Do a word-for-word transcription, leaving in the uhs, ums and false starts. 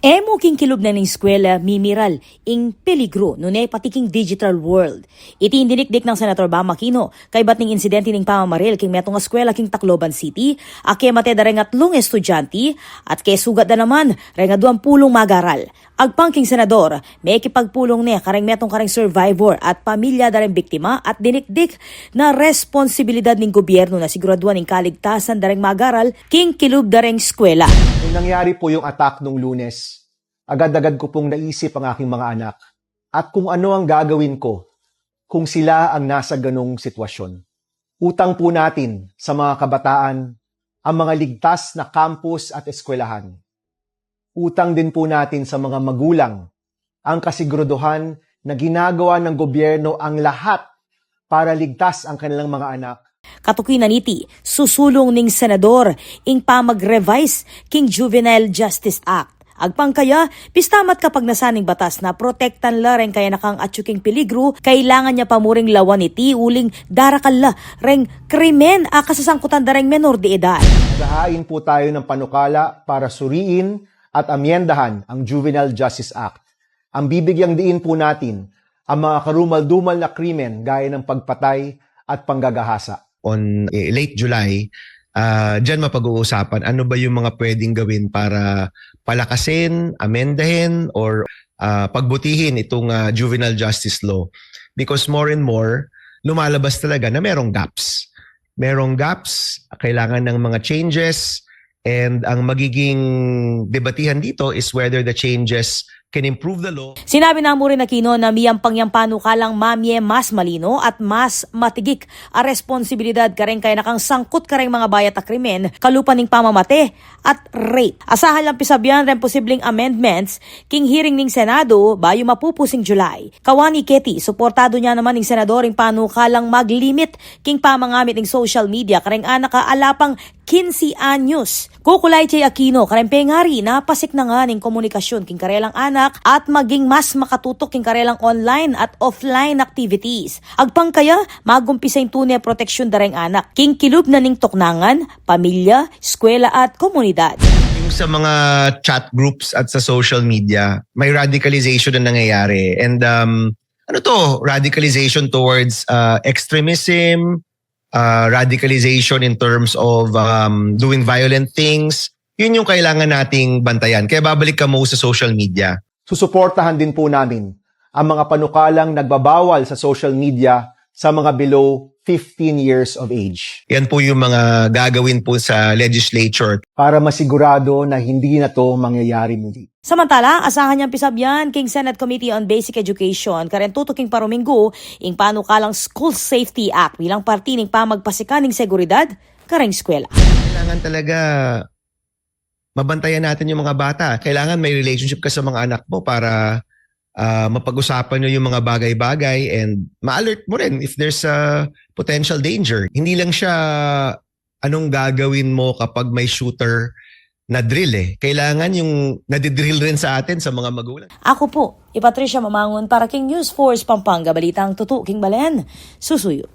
E mu king kilub na ning eskwela mimiral ing peligru, nune pati king digital world. Iti ing dinikdik nang Senator Bam Aquino kaybat ning insidente ning pamamaril king metung a eskwela king Tacloban City, a kemate da reng atlung estudyante at kesugat da naman reng aduang pulung mag-aral. Agpang king senador, mekipagpulung ne kareng metung kareng survivor at pamilya da reng biktima at dinikdik na responsibilidad ning gobyerno na siguraduan ing kaligtasan da reng mag-aral king kilub da reng eskwela. Nung nangyari po yung attack nung Lunes, agad-agad ko pong naisip ang aking mga anak at kung ano ang gagawin ko kung sila ang nasa ganung sitwasyon. Utang po natin sa mga kabataan ang mga ligtas na campus at eskwelahan. Utang din po natin sa mga magulang ang kasiguraduhan na ginagawa ng gobyerno ang lahat para ligtas ang kanilang mga anak. Katuki na niti, susulung ning senador ing pamag-revise king Juvenile Justice Act. Agpang kaya, pista mat kapag nasa ning batas na protektan la reng kayanakang atyu king peligru, kailangan ya pa mu ring lawan iti uling darakal la reng krimen a kasasangkutan da reng menor de edad. Maghahain po tayo ng panukala para suriin at amyendahan ang Juvenile Justice Act. Ang bibigyang diin po natin ang mga karumal-dumal na krimen gaya ng pagpatay at panggagahasa. On eh, late July, ah diyan mapag-uusapan ano ba yung mga pwedeng gawin para palakasin, amendahin, or ah, pagbutihin itong ah, juvenile justice law. Because more and more, lumalabas talaga na merong gaps. Merong gaps, kailangan ng mga changes, and ang magiging debatihan dito is whether the changes can improve the law. Sinabi na mu rin Aquino na miyampang yang panukalang mamie mas malino at mas matigik a responsibilidad kareng kayanakang sangkut kareng mga bayat a krimen, kalupa ning pamamate at rape. Asahan lang pisabyan reng posibleng amendments king hearing ning Senado bayu mapupus ing July. Kawani keti, suportado na naman ning senador ing panukalang mag-limit king pamangamit ning social media kareng anak a ala pang kinse anyos. Kukulay kay Aquino kareng pengari na pasikan na ning komunikasyun king karelang anak at maging mas makatutok king karelang online at offline activities. Agpang kaya, magumpisa ing tune a proteksyun da reng anak king kilub na ning tuknangan, pamilya, eskwela at komunidad. Yung sa mga chat groups at sa social media, may radicalization na nangyayari. And um, ano to, radicalization towards uh, extremism, uh, radicalization in terms of um, doing violent things. Yun yung kailangan nating bantayan. Kaya babalik ka mo sa social media. Susuportahan din po namin ang mga panukalang nagbabawal sa social media sa mga below fifteen years of age. Yan po yung mga gagawin po sa legislature. Para masigurado na hindi na to mangyayari muli. Samantala, asahan yang pisabyan king Senate Committee on Basic Education kareng tutuking paruminggu ing panukalang School Safety Act bilang parti ning pamagpasikan ning seguridad kareng eskwela. Kailangan talaga mabantayan natin yung mga bata. Kailangan may relationship ka sa mga anak mo para uh, mapag-usapan nyo yung mga bagay-bagay and ma-alert mo rin if there's a potential danger. Hindi lang siya anong gagawin mo kapag may shooter na drill eh. Kailangan yung nadidrill rin sa atin sa mga magulang. Ako po, i Patricia Mamangun para king News Force Pampanga, balitang tutu king balen. Susuyu.